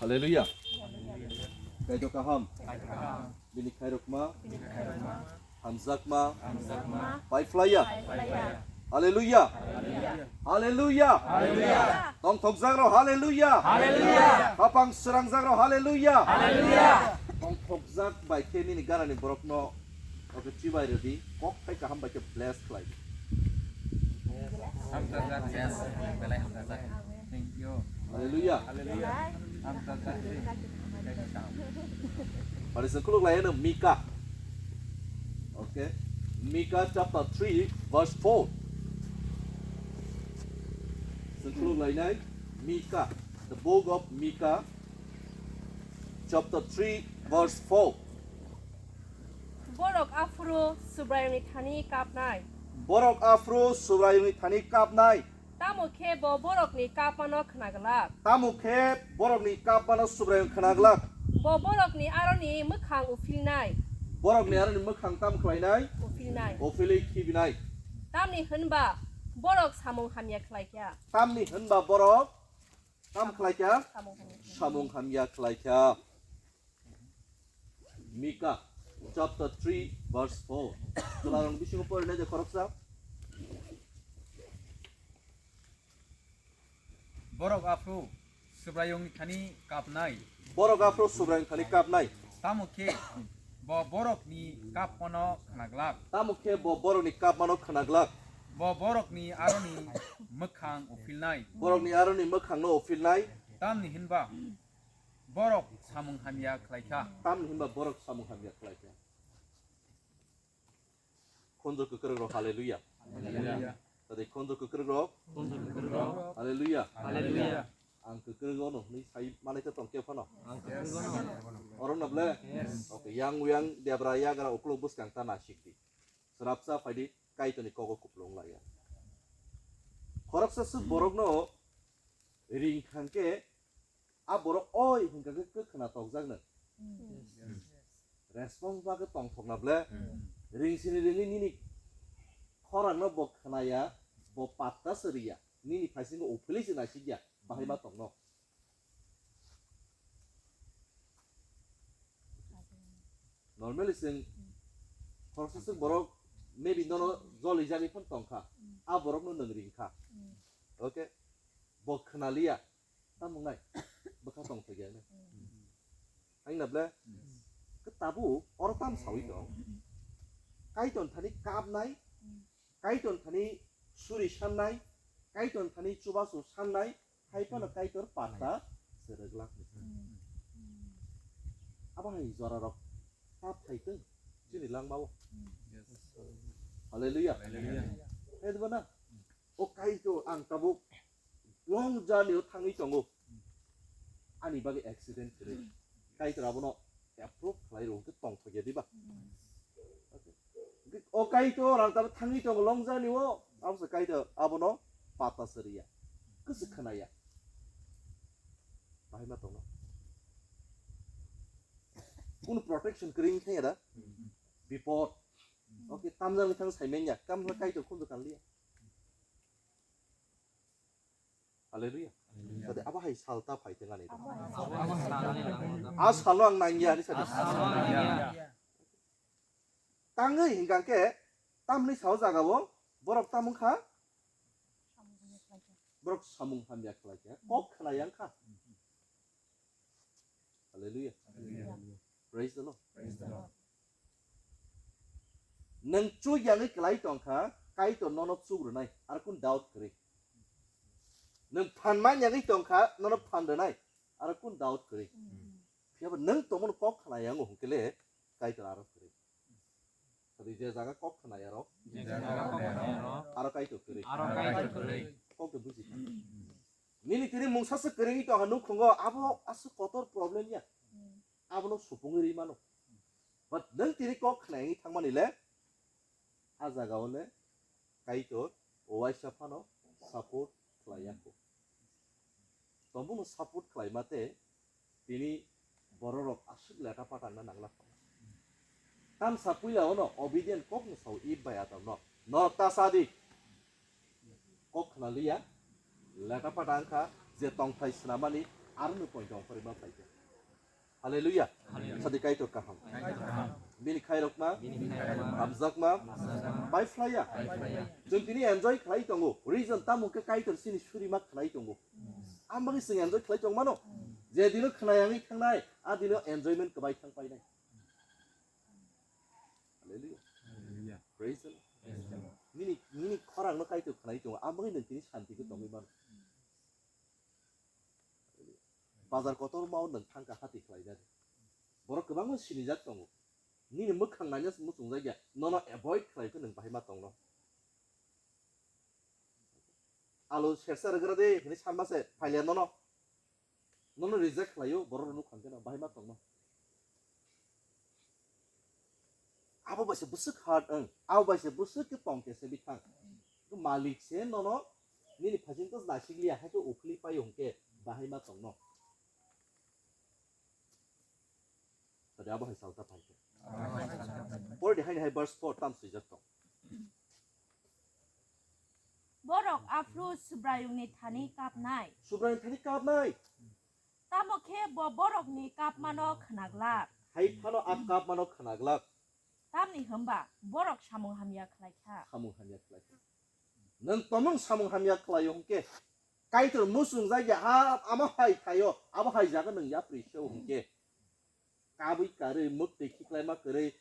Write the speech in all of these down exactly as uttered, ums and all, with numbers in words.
Haleluya. Kaitor kaham. Bini khairokma. Hamjakma. Paiphlaiya. Haleluya. Haleluya. Tongthokjakrok haleluya. Hapang srangjakrok haleluya. Tongthokjak bai khe nini ganani borokno oke chibai rwdi, kok thai kaham bai khe bless khlai di. Hamjak, yes, belai hamjak. Thank you. Haleluya. Haleluya. Hamjak, yes. Pari se khuluk lai no Mika. Okay. Mika chapter three verse four. Se khuluk lai nai Mika. The book of Mika chapter three verse four. Borok aphuru Subraiyungni thani kapnai. Borok aphuru Subraiyungni thani kapnai. Tamo khe bo borokni kapmano khna glak. Tamo khe borokni kapmano Subraiyung khna glak. Bo borokni aroni mwkhang uphilnai. Borokni aroni mwkhang tam khlainai? Uphilnai. Uphilwi khibinai. Tamni hwnba borok samung hamya khlai kha. Tamni hwnba borok tam khlai kha? Samung hamya khlai kha. Samung hamya khlai kha. Mika chapter three verse four. Chwlarokni bisingo porinai de khoroksa. Borok aphuru Subraiyungni thani kapnai. Borok aphuru Subraiyungni thani kapnai. Tamo khe bo borokni kapmano khna glak. Tamo khe bo borokni kapmano khna glak. Bo borokni aroni mwkhang uphilnai. Borokni aroni mwkhangno uphilnai. Tamni hwnba borok samung hamya khlai kha. Tamni hwnba borok samung hamya khlai kha. Khunju kwkrwk rok haleluya. Haleluya. Tadi khunju kwkrwk rok. Khunju kwkrwk rok. Haleluya. Haleluya. Ang kwkrwk ono hwnwi sai manai khe tong khe phano. Ang kwkrwk ono. Oro no ble? Yes. Okay, yang uyang debra yagra uklok bwskang ta nasik di. Srapsa phaidi Kaitorni kogo kupulung laiya. Khoroksa swk borokno ring thang khe a borok oi hwnkha khe kwkhwna tokjak nang. Response bagwi tongthokna ble. Ring sini ringwi nini khorangno bo khwnaya, bo patta se riya. Nini phaisingo uphilwi se naisikya, bahai ma tongno. Normally chwng khoroksa chwng borok maybe nono jolijagwi phano tongkha, a borokno nwng ringkha. Okay? Bo khwnaliya, tamo wngnai? Bwkha tongthokya wngnai. Haino ble? Khe tabuk oro tam sawi tong. Kaitor thani kapnai, Kaitor thani suri sannai, Kaitor thani chubachu sannai, hai phano Kaitor patta se rwglak. Abo hai jorarok ta phaitwng chini langmao. Hallelujah. Hallelujah. Hai diba na? O Kaitor ang tabuk long journey o thangwi tongo. Ani bagwi accident kwrwi. Kaitor abono approve khlai rw hwnkhe tongthokya diba? O Kaitor ang tabuk thangwi tongo long journey o. Abo se Kaitor abono patta se riya. Kwswk khwnaya. Bahai ma tongno. Kunu protection kwrwi wngkha ya da? Bipod. Okay, tamjani thang saimanya. Tamno Kaitor khunju kanliya. Hallelujah. Hallelujah. Sadi abo hai sal ta phai tengani. Abo hai sal ta phai tengani. A salo ang nangya ni sadi. A salo ang nangya. Tangwi hingkang khe tamni sao jaga o borok tamung kha. Borok samung hamya khlai kha. Kok khna yang kha. Hallelujah. Hallelujah. Praise the Lord. Praise the Lord. Nwng chuk yangwi kwlai tongkha, Kaitor nono chuk rwnai, ar kun doubt kwrwi. Nwng phan man yangwi tongkha, nono phan rwnai, ar kun doubt kwrwi. Phiyaba nwng tongmani kok khna yango hwnkhe le, Kaitor aro kwrwi. Tadi je jaga kok khna yarok, je jaga kok khna yarok, aro Kaitor kwrwi. Aro Kaitor kwrwi. Kok de buji kha. Nini tini mungsa se kwrwi tongkha nukhungo, abo aswk kotor problem ya. Abono supungwi rwi mano. But nwng tini kok khna yangwi thangmani le, a jaga o le Kaitor o waisa phano support khlai ya kho. Tongbono support khlai mate tini bororok aswk leta patang na nangla kho. Tamsa puila ono obedient kok no sao Eve bai Adam no. Norok ta sa di. Kok khna liya, leta pata wngkha, je tongthai swnamani Aroni point ongkhorwi ma phaikha. Hallelujah. Hallelujah. Sadi Kaitor kaham. Kaitor kaham. Bini khairokma, bini khairokma, hamjakma, hamjakma, bai phlaiya. Bai phlaiya. Chwng tini enjoy khlai tongo. Reason tamo khe Kaitor chini surima khlai tongo. Ang bagwi chwng enjoy khlai tongmano. Je dino khwnayangwi thangnai, a dino enjoyment kwbai thang painai. Hallelujah. Hallelujah. Praise the Lord. Praise the Lord. Nini, nini khorangno Kaitor khwnai tongo, ang bagwi nwng tini santi khe tongwi mano. Bazar kotorma o nwng thangkha hati khlainani. Borok kwbangma sinijak tongo. Nini mwkhang naina se muchungjak ya, nono avoid khlai khe nwng bahai ma tongno. Alo sersa rwgra de hwnwi sanma se phailiya nono. Nono reject khlaio, borok rok nukhang khe no bahai ma tongno. Abo bai se bwswk hard wng, abo bai se bwswk khe tong khe se bithang. Malik se nono nini phaising to naisik liya, hai khe uphli pai hwnkhe bahai ma tongno. Tadi abo hai salta phai khe. Pori di haini hai verse four tam swijak tong. Borok aphru Subraiyungni thani kapnai. Subraiyungni thani kapnai. Tamo khe bo borokni kapmano khnaglak. Hai phano a kapmano khnaglak. Tamni hwnba borok samung hamya khlai kha. Samung hamya khlai kha. Nwng tomung samung hamya khlaio hwnkhe, Kaitor muchungjak ya, a, amo hai thaio, abo hai jaga nwng yapri seo hwnkhe. Kabui karwi, mwktwi khiklaima kwrwi,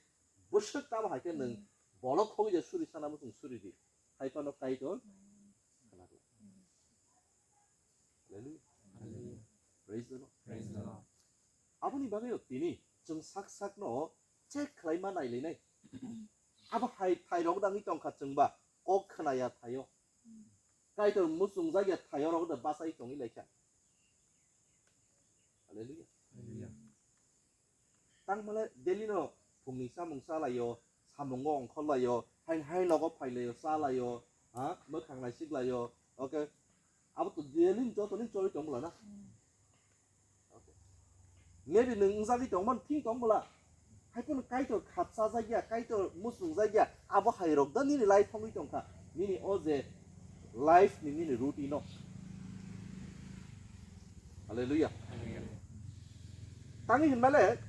bwswk tamo hai khe nwng bolok khogwi je suri sana muchung suri di. Hai phano Kaitor khnaglak. Hallelujah. Hallelujah. Praise the Lord. Praise the Lord. Aboni bagwi tini chwng sak sakno check khlaima nailainai. Abo hai thairok dangwi tongkha chwngba kok khnaya thaio. Kaitor muchungjak ya thaio rok da bachai tongwi laikha. Hallelujah. Hallelujah. Tangmale daily no phungni samung chalaio, samungo ongkhorlaio, hai hai nogo phailaio, chalaio, ha, mwkhang naisiklaio. Okay. Abo to daily jotoni choli tong bwla na. Okay. Maybe nwng wngjagwi tongmani thing tong bwla. Hai phano Kaitor khapchajak ya, Kaitor muchungjak ya, abo hai rok da nini life wngwi tongkha. Nini o je life ni nini routine no. Hallelujah. Hallelujah. Tangwi hinmale,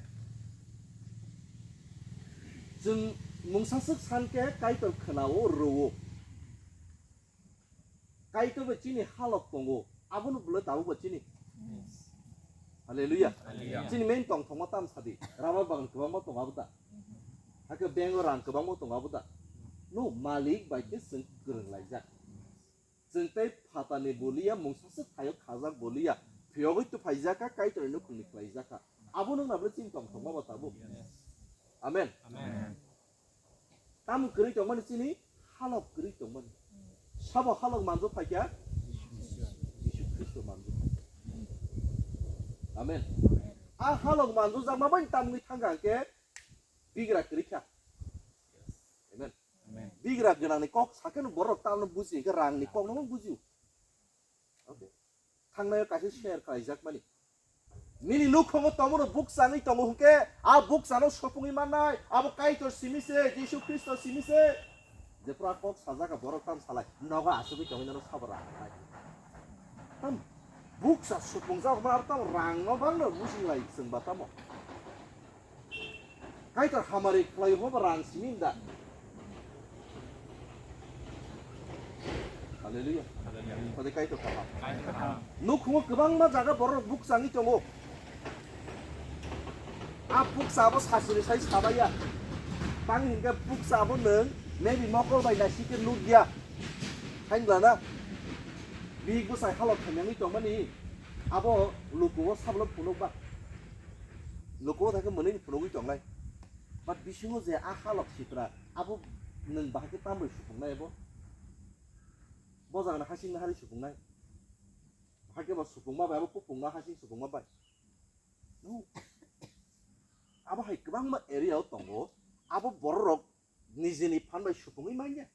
chwng mungsa swk san khe Kaitor khwnao, rwo. Kaitor bai chini halok tongo, abono bwle tabuk bai chini. Hallelujah. Hallelujah. Chini main tongthokma tam sadi, rubber bagan kwbangma tongo abo da. Hakhe bank o rang kwbangma tongo abo da. No, malik bai khe chwng kwrwng laijak. Chwng tei phatani boliya, mungsa swk thaio khajak boliya, phiyogwi tuphaijak kha, Kaitorni nukhungni khlaijak kha. Abo nwng na bwle chini tongthokma bo tabuk. Amen. Amen. Tamo kwrwi tongmani chini halok kwrwi tongmani. Sabo halok manjo phaikha? Jisu Khristo manjo phaikha. Amen. A halok manjo jakma bai tamwi thangkha hwnkhe bigra kwrwi kha. Amen. Amen. Bigra gwnangni kok sakhe no borok tamno buji hwnkhe rangni kokno buji. Okay. Thangnaio kaisa share khlaijakmani. Nini nukhungo tomono bukcha wngwi tongo hwnkhe, a bukchano supungwi mannai, abo Kaitor simi se, Jisu Khristo simi se. Jephru a kok sajak kha borok tamo salai, nogo achugwi tongwi nono sabo rang nai. Tam bukcha supungjak hwnba abo tamo rangno bangno businglai chwngba tamo. Kaitor hamari khlai hwnba rang simi da. Hallelujah. Hallelujah. Tadi Kaitor kaham. Kaitor kaham. Nukhungo kwbangma jaga borok bukchangwi tongo. A bukcha abo sasiri sai sabaiya. Tang hinkhe bukcha abo nwng maybe mokol bai naisike nukya. Hain bwlana bihik bwsai halok khaimyangwi tongmani abo lukugo sablo phunukba. Lukugo thangkhe mwnwini phunugwi tongnai. But bisingo je a halok sitra, abo nwng bahai khe tamrwi supungnai abo? Bo jagano hasing nahari supungnai. Bahai khe bo supungma bai, abo kupungno hasing supungma bai. No. Abo hai kwbangma area o tongo, abo bororok nijini phan bai supungwi manya.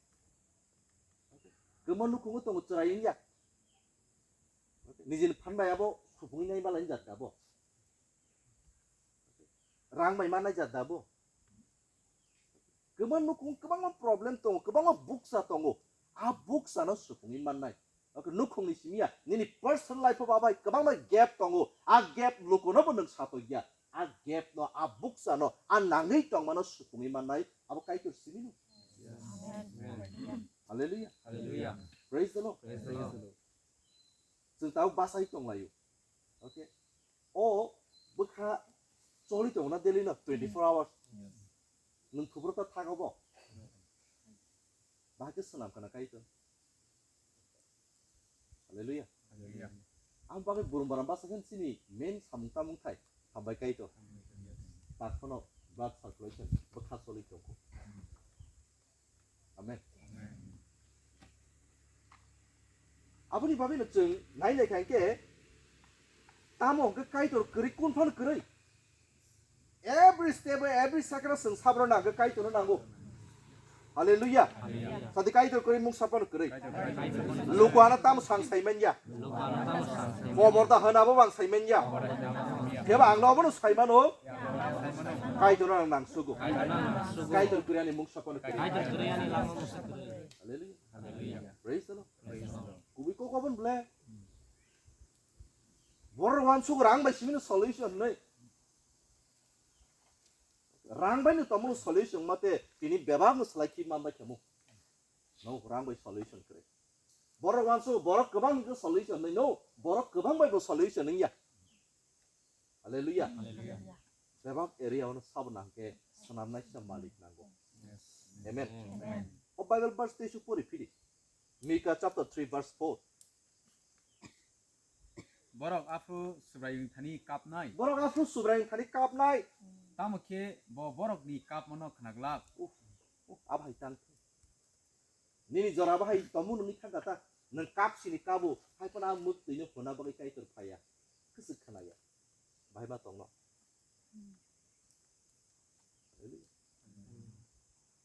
Kwma nukhungo tongo chwrai wngya. Nijini phan bai abo supungwi nai balai wngya da bo. Rang bai mannai jat da bo. Kwbang nukhung kwbangma problem tongo, kwbangma bukcha tongo. A bukchano supungwi mannai. Okay, nukhungni simi ya, nini personal life o bai kwbangma gap tongo. A gap lukuno bo nwng satokya. A gap no, a buksa no, a nangwi tongmano supungwi mannai, abo Kaitor simi no. Hallelujah. Hallelujah. Praise the Lord. Praise the Lord. Chwng tabuk bachai tonglaio. Okay. O bwkha choli tongo na daily no, twenty-four hours. Nwng thubro ta thago bo. Bahai khe swnam kana Kaitor. Hallelujah. Hallelujah. Ang bagwi burum baram basa khe chini main samung tamung thai. Hambai Kaitor. Yes. Takhono blood circulation bwkha choli tongo. Amen. Amen. Aboni bagwi no chwng nai nai kha khe tamo hwnkhe Kaitor kwrwi kun phano kwrwi. Every step, every second, chwng sabra nangkhe Kaitorno nango. Hallelujah. Hallelujah. Sadi Kaitor kwrwi mungsa phano kwrwi. Luku ano tamo sang saiman ya. Kobor da hana bo bang saiman ya. Keba ang no abono saimano. Kaitorno ang nangsugo. Kaitor kwrwi ani mungsa phano kwrwi. Hallelujah. Praise the Lord. Kubui kok obon ble. Borok wansuk rang bai simino solution nai. Rang bai no tomo solution mate tini bebak no salai khi man bai khemo. No, rang bai solution kre. Borok wansuk, borok kwbang ni solution nai no, borok kwbang bai bo solution wngya. Hallelujah. Hallelujah. Bebak area ono sabo nangke swnamnai sa malik nango. Yes. Amen. Amen. O Bible verse tei su pori phiri. Mika chapter three verse four. Borok aphuru Subraiyung thani kapnai. Borok aphuru Subraiyung thani kapnai. Tamo khe bo borokni kapmano khnaglak. Uf, uf, abai tang. Nini jora bahai tomu nini khangka ta. Nwng kap sini kabo, hai phano ang mwk twino hona bagwi Kaitor phaiya. Kwswk khnaya. Bahai ma tongno.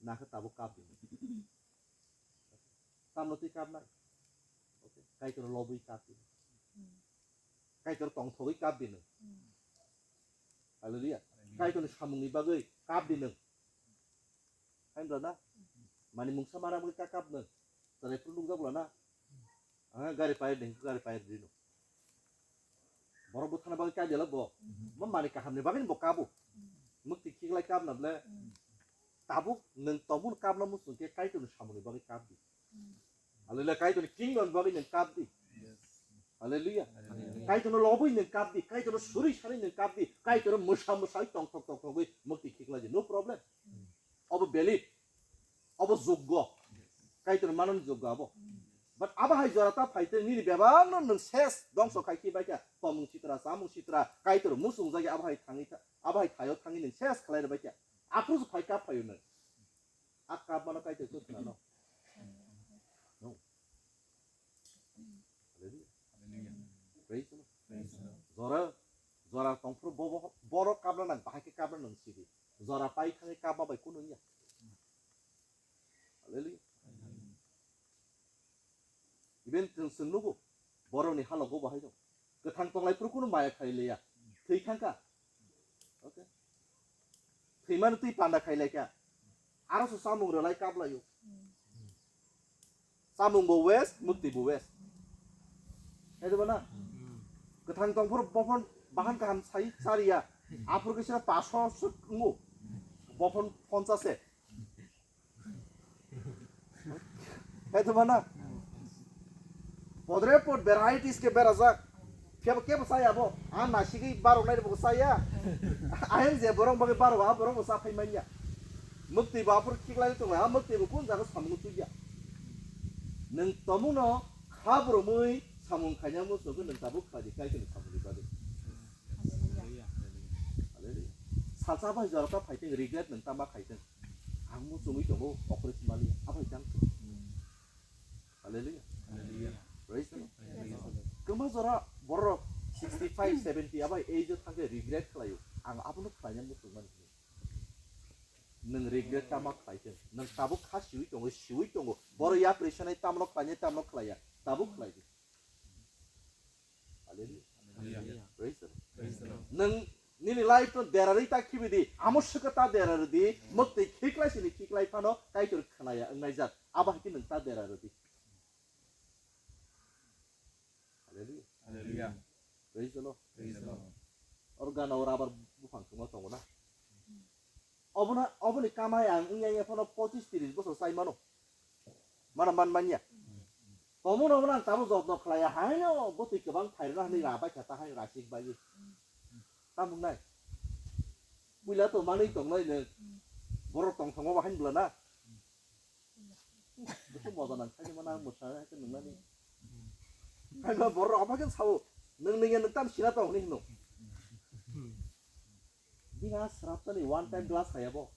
Nakhe tabuk kap di. Tamno twi kapnai. Okay. Kaitor lobwi kap di. Kaitor tongthogwi kap di nwng. Hallelujah. Kaitorni samungni bagwi kap di nwng. Hain bla na? Mani mungsa mara mungsa ka kap nung. Chwrai phuru nukjak bla na? Ang gari pair ding, gari pair dino. Borok bo thana bagwi kap dela bo. Bo mani kaham ni bagwi bo kabo. Mukti khiklai kap na ble. Tabuk nung tomun kap na musung ke Kaitor ni samung ni bagwi kap di. Hallelujah. Kaitor ni kingdom bagwi nung kap di. Hallelujah. Hallelujah. Kaitor no lobwi nung kap di. Kaitor no suri sari nung kap di. Kaitor no musa musa tong tok tok tok mukti khiklai di. No problem. Obo valid. Obo joggo. Kaitor manani joggo abo. But abo hai jora ta phaite nini bebak no nung ses dongso khai khi baikha. Tomung sitra, chamung sitra, Kaitor musung jagi abo hai thangi tha-, abo hai thaio thangi nung ses khlai bai kha. Aphuru phai kap phaio nung. A kap mano Kaitor ko khna no. No. Hallelujah. Hallelujah. Praise the Lord. Praise the Lord. Jora, jora tongphuru bo, bo, borok kapna nang, bahai khe kapna nang sidi. Jora pai thangwi kapma bai kunu ya. Hallelujah. Even chwng, chwng nugo, borokni halogo bo hai dong. Kwthang tonglai phuru kunu maya khai liya. Thwi thangkha. Okay. Thwimani twi panda khai laikha. Aro se samung rwlai kaplaio. Samung bo waste, mukti bo waste. Hai diba na? Kwthang tongphuru bophon bahan kaham sai chariya. Aphuru kisa paso suk ngu. Bophon ponchas se. Hai diba na? Podre pod varieties ke berajak. Kebo, kebo saya bo. A nasigwi barok nai bo saya. Ayang je borok bagwi barok, a borok bo sa phai manya. Mukti ba aphuru khiklai tong, a mukti bo kun jaga samung tuya. Nung tomung no khabrumui samung khaina musugo nung tabuk khaji kai kini samung ni bagwi. Hallelujah. Salsa bai jora ta phai teng regret nung tama khai teng. Ang muchungwi tongo okre simali abai tang. Hallelujah. Hallelujah. Praise the Lord. Hallelujah. Kwma jora borok sixty-five, seventy abai age o thangkhe regret khlaio. Ang abono khlaina muchungmani. Nung regret tama khlai teng. Nung tabuk kha siwi tongo, siwi tongo. Boro yapri sanai tamno khlainai, tamno khlaiya. Tabuk khlai di. Hallelujah. Hallelujah. Praise the Lord. Praise the Lord. Nung nini life no derarwi ta khibi di, amo swkha ta derarwi di, mukti khiklai sini khiklai phano Kaitor khnaya wngnai jak. Abo hai khe nung ta derarwi di. Hallelujah. Praise the Lord. Praise the Lord. Oro gana oro abar buphang thwngma tongo na. Obono, oboni kamai ang wngya wngya phano pochis tris bosor chai mano. Mana man manya. Tomo no ang tamo jotno khlaiya haino bwtwi kwbang phairwna hwnwi ra bai kha ta hai rasik bai. Tamung nai. Puila to manwi tongnai nw. Borok tong thangma bahai bwla na. Bwswk moja nang khaini mana mwsa hai khe nungnani. Hai ba borok apa khe sao. Nung nungya nung tam sina tong hwnwi hino. Bini a sraptani one time glass hai abo.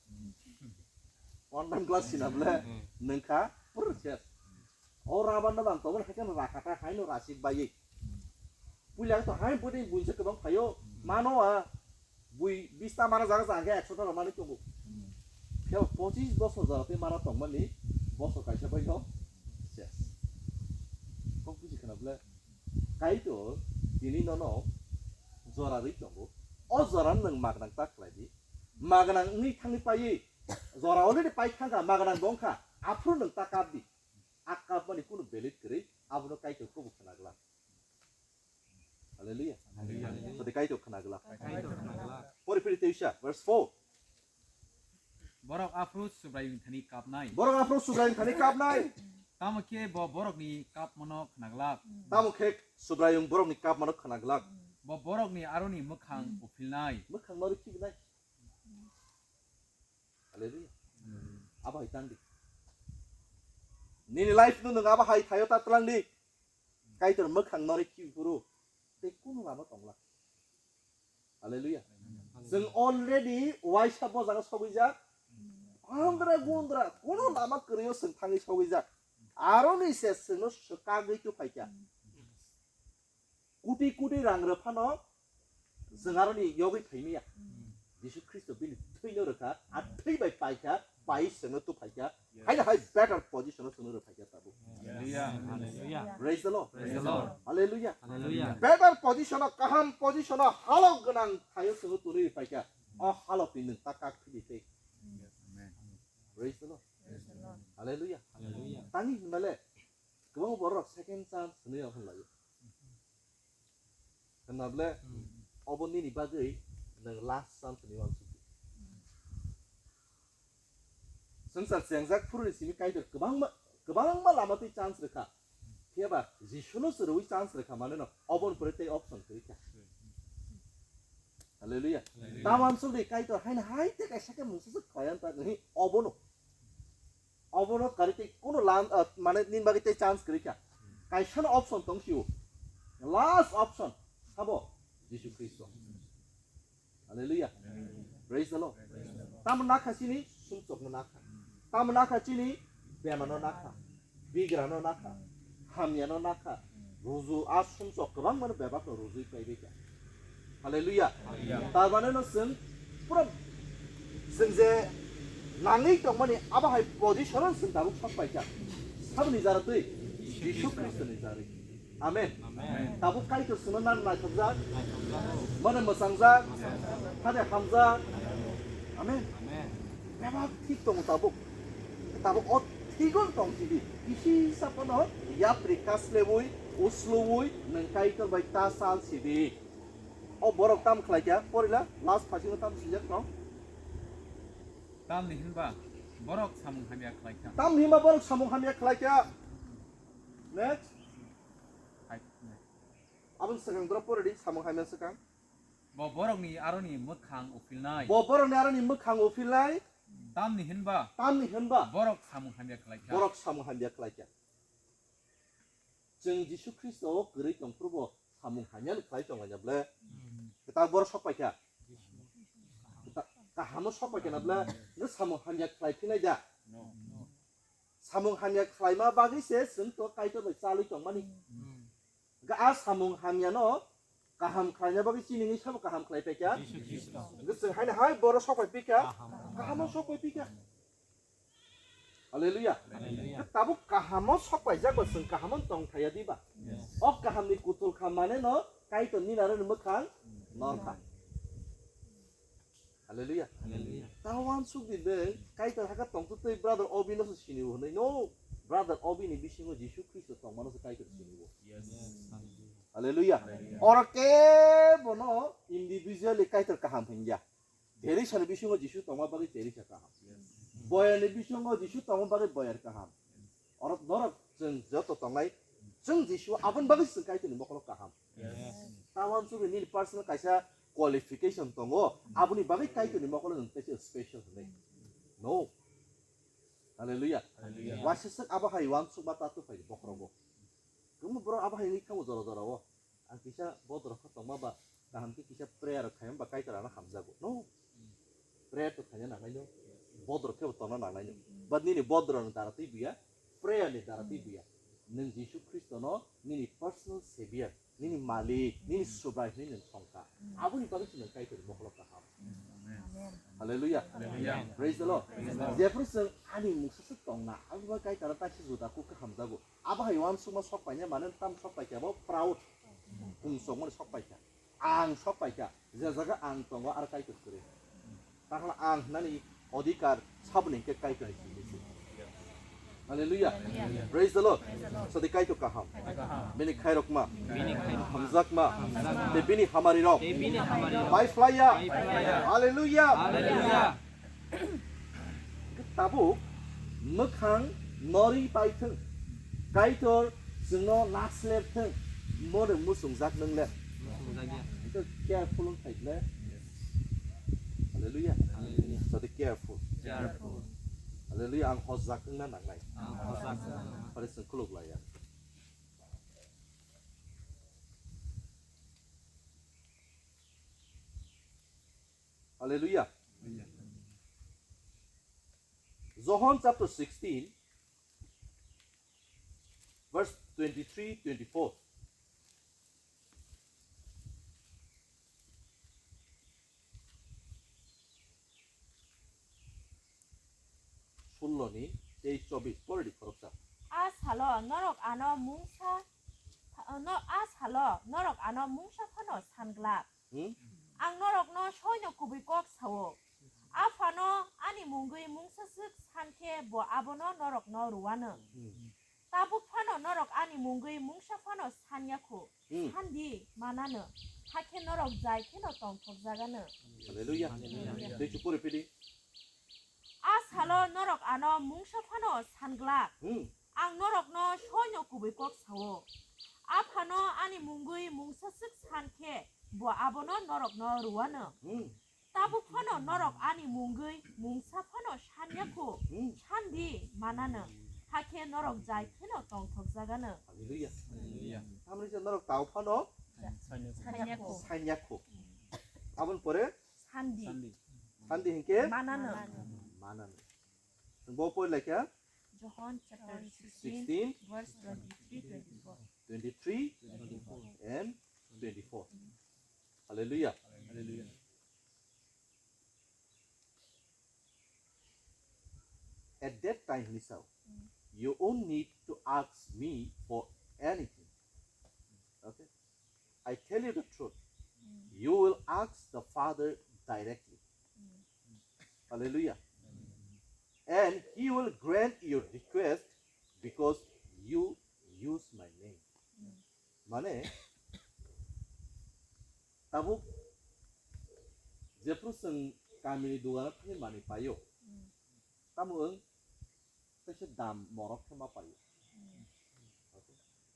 One time glass sina bwle nungkha pur ses. O raban no bang tongmani hai khe no rakha kha hai no rasik bai. Puila to hai bwding buinsa kwbang phaio. Mano a bui bista mana jaga jaga khe ekso ta manwi tongo. Khe pochis bosor jaga tei mana tongmani bosor kaisa bai no ses. Kok buji khna bwle. Kaitor tini nono jora rwi tongo. O jora nwng magnang ta khlai di. Magnang wngwi thangwi paiwi jora already pai thangkha, magnang bo wngkha. Aphuru nwng ta kap di. A kapmani kunu valid kwrwi, abono Kaitor kubuk khna glak. Hallelujah. Hallelujah. Sadi Kaitor khna glak. Kaitor khna glak. Pori pori teisa, verse four. Borok aphuru Subraiyung thani kapnai. Borok aphuru Subraiyung thani kapnai. Tamo khe bo borokni kapmano khna glak. Tamo khe Subraiyung borokni kapmano khna glak. Bo borokni aroni mwkhang uphilnai. Mwkhang no rikhi gnai. Hallelujah. Abo hai tang di. Nini life no nwng abo hai thaio ta tlang di. Kaitor mwkhang no rikhi phuru. Tei kunu lama tongla. Hallelujah. Chwng already waisa bo jaga sogwijak. Andra gundra kunu lama kwrwio chwng thangwi sogwijak. Aroni se chwngno swkagwi tuphaikha. Kuti kuti rang rw phano chwng aroni yogwi phaimaya. Jisu Khristo bini thwino rwkha, a thwi bai paikha, pai chwngno tuphaikha. Haino hai better position o chwngno rwphaikha tabuk. Hallelujah. Hallelujah. Praise the Lord. Praise the Lord. Hallelujah. Hallelujah. Better position o, kaham position o, halok gwnang thaio chwngno twnwi rwphaikha. O halok ni nwng ta kak thidi tei. Amen. Praise the Lord. Praise the Lord. Hallelujah. Hallelujah. Tangwi hwnba le kwbangma borok second chance hwnwi rok hwnlaio. Hwnba ble obo nini bagwi nwng last chance hwnwi uansuk di. Swngchar chengjak phuruni simi Kaitor kwbangma, kwbangma lama twi chance rwkha. Phiya ba Jisuno se rwui chance rwkha maneno oboni pore tei option kwrwi kha. Hallelujah. Hallelujah. Ta uansuk di Kaitor haino hai tei kaisa khe mungsa se khlai ang ta nini obono. Obono kari tei kuno lam, ah, mane nini bagwi tei chance kwrwi kha. Kaisano option tong sio. Last option sabo Jisu Khristo. Hallelujah. Praise the Lord. Tamo nakha chini sumsokno nakha. Tamo nakha chini bemano nakha. Bigrano nakha. Hamyano nakha. Ruju a sumsok kwbangmano bebakno rujui paibaikha. Hallelujah. Hallelujah. Tar mane no chwng pura chwng je nangwi tongmani abo hai position-o chwng tabuk sok paikha. Saboni jara twi? Jisu Khristoni jarwi. Amen. Amen. Tabuk Kaitor chwngno nang naithokjak. Naithokjak. Mane mwchangjak. Mwchangjak. Hade hamjak. Amen. Amen. Bebak thik tongo tabuk. Tabuk o thigon tong sidi. Kisi sapono yapri kaslebui, usluwi, nwng Kaitor bai ta sal sidi. O borok tam khlai kha, porila last phasingo tam swijak tong. Tamni hinba borok samung hamya khlai kha. Tamni hinba borok samung hamya khlai kha. Next. Hai, next. Aboni swkang doro pore di, samung hamya swkang. Bo borokni aroni mwkhang uphilnai. Bo borokni aroni mwkhang uphilnai. Tamni hinba. Tamni hinba. Borok samung hamya khlai kha. Borok samung hamya khlai kha. Chwng Jisu Khristo o kwrwi tong phuru bo samung hamya ni khlai tong laina ble. Hmm. Kwtal borok sok pai kha. Kwtal kaham o sok pai kha na ble. No samung hamya khlai phinai da. No. Samung hamya khlaima bagwi se chwng to Kaitor bai chalwi tongmani. Hmm. Ga a samung hamya no kaham khlaina bagwi chini ni sabo kaham khlai pai kha. Jisu Khristo. Hwnkhe chwng haino hai borok sok pai phi kha. Kaham. Kaham o sok pai phi kha. Hallelujah. Hallelujah. Tabuk kaham o sok paijak ba chwng kaham o tong thaya diba? Yes. O kaham ni kutul kha mane no Kaitor nini aro ni mwkhang nor kha. Hallelujah. Hallelujah. Ta uansuk di de Kaitor haka tong tu tei brother Obi no se sini bo hwnwi. No, brother Obi ni bisingo Jisu Khristo tong mano se Kaitor sini bo. Yes. Hallelujah. Hallelujah. Oro kebono individually Kaitor kaham hingya. Teresa ni bisingo Jisu tongma bagwi Teresa kaham. Boyar ni bisingo Jisu tongma bagwi Boyar kaham. Oro norok chwng joto tongnai, chwng Jisu aboni bagwi chwng Kaitor ni mokolo kaham. Yes. Tawan chwng nini personal kaisa qualification tongo, aboni bagwi Kaitor ni mokolo nwng kaisa special hwnwi. No. Hallelujah. Hallelujah. Waisa swk abo hai uansukma tatuk phai bokhorogo. Kwbangma borok abo hai wngwi thango jora jora o. Ang kisa bodorok khe tongma ba kaham khe kisa prayer rok khaima ba Kaitor ano hamjago. No. Prayer to khaina nangnai no. Bodorok khe bo tongna nangnai no. But nini bodorok ni dara twi buya, prayer ni dara twi buya. Nwng Jisu Khristo no nini personal savior, nini malik, nini subrai hwnwi nwng thongkha. Aboni bagwi se nwng Kaitor ni mokolo kaham. Amen. Hallelujah. Hallelujah. Praise the Lord. Praise the Lord. Jephru chwng ani mungsa swk tongna, abo bai Kaitor ta se juda kuk khe hamjago. Abo hai uansukma sok paina mane tam sok paikha bo proud. Pungsongmani sok paikha. Ang sok paikha. Je jaga ang tongo ar Kaitor kwrwi. Takhla ang hwnani odhikar saboni hwnkhe Kaitor hai simi se. Hallelujah. Hallelujah. Praise the Lord. Praise the Lord. Sadi Kaitor kaham. Kaitor kaham. Bini khairokma. Bini khairokma. Hamjakma. Hamjakma. Te bini hamari rok. Te bini hamari rok. Bai phlaiya. Bai phlaiya. Hallelujah. Hallelujah. Tabuk mwkhang norwi paithwng, Kaitor chwngno nasler thwng, mono muchungjak nwng le. Muchungjak ya. Hwnkhe careful wng thai le. Hallelujah. Hallelujah. Sadi careful. Careful. Hallelujah, ang hojak wngna nangnai. Ang hojak wngna nangnai. Pare chwng khuluk laiya. Hallelujah. John chapter sixteen, verse twenty-three, twenty-four. Sullo ni tei chobis pori di khoroksa. A salo norok ano mungsa, no, a salo norok ano mungsa phano san glak. Hmm? Ang norokno soino kubui kok sao. Aphano ani mungwi mungsa swk san khe bo abono norokno rwano. Hmm. Tabuk phano norok ani mungwi mungsa phano san ya kho. Hmm. San di manano. Hakhe norok jai kheno tongthok jagano. Hallelujah. Hallelujah. Tei chukuri pidi. A salo norok ano mungsa phano san glak. Hmm. Ang norokno soino kubui kok sao. Aphano ani mungwi mungsa swk san khe bo abono norokno rwano. Hmm. Tabuk phano norok ani mungwi mungsa phano san ya kho. Hmm. San di manano. Hakhe norok jai kheno tongthok jagano. Hallelujah. Hallelujah. Tamni se norok tao phano san ya kho. San ya kho. Aboni pore? San di. San di. San di hinkhe? Manano. Manano. Bo pore lekha? John chapter sixteen, sixteen, verse twenty-three, twenty-four. Twenty-three and twenty-four. Hallelujah. Hallelujah. At that time, Lisa, you won't need to ask me for anything. Okay? I tell you the truth. You will ask the Father directly. Hallelujah. And he will grant your request because you use my name. Mane, tabuk jephru chwng kamini dugano thangwi manwi paio, tamo wng teisa dam morok khe ma paio.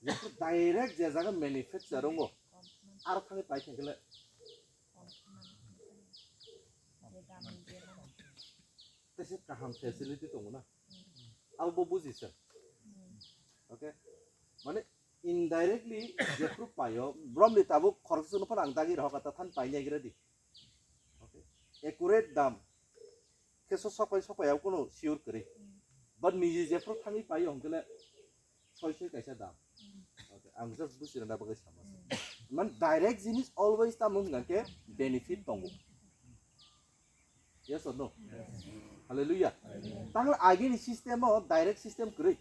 Jephru direct je jaga manufacture wngo, aro thangwi pai khe le teisa kaham facility tongo na. Abo bo buji se. Okay? Mane indirectly jephru paio, bromni tabuk khoroksa no phano ang dagi rohok ta than paini agira di. Okay? Accurate dam. Khe so sopai sopai abo kono sure kwrwi. But niji jephru thangwi paio hwnkhe le soi soi kaisa dam. Okay? Ang just buji rwna bagwi sama. Man direct jinis always tamo hwnkha khe benefit tongo. Yes or no? Hallelujah. Tangle agini system o direct system kwrwi.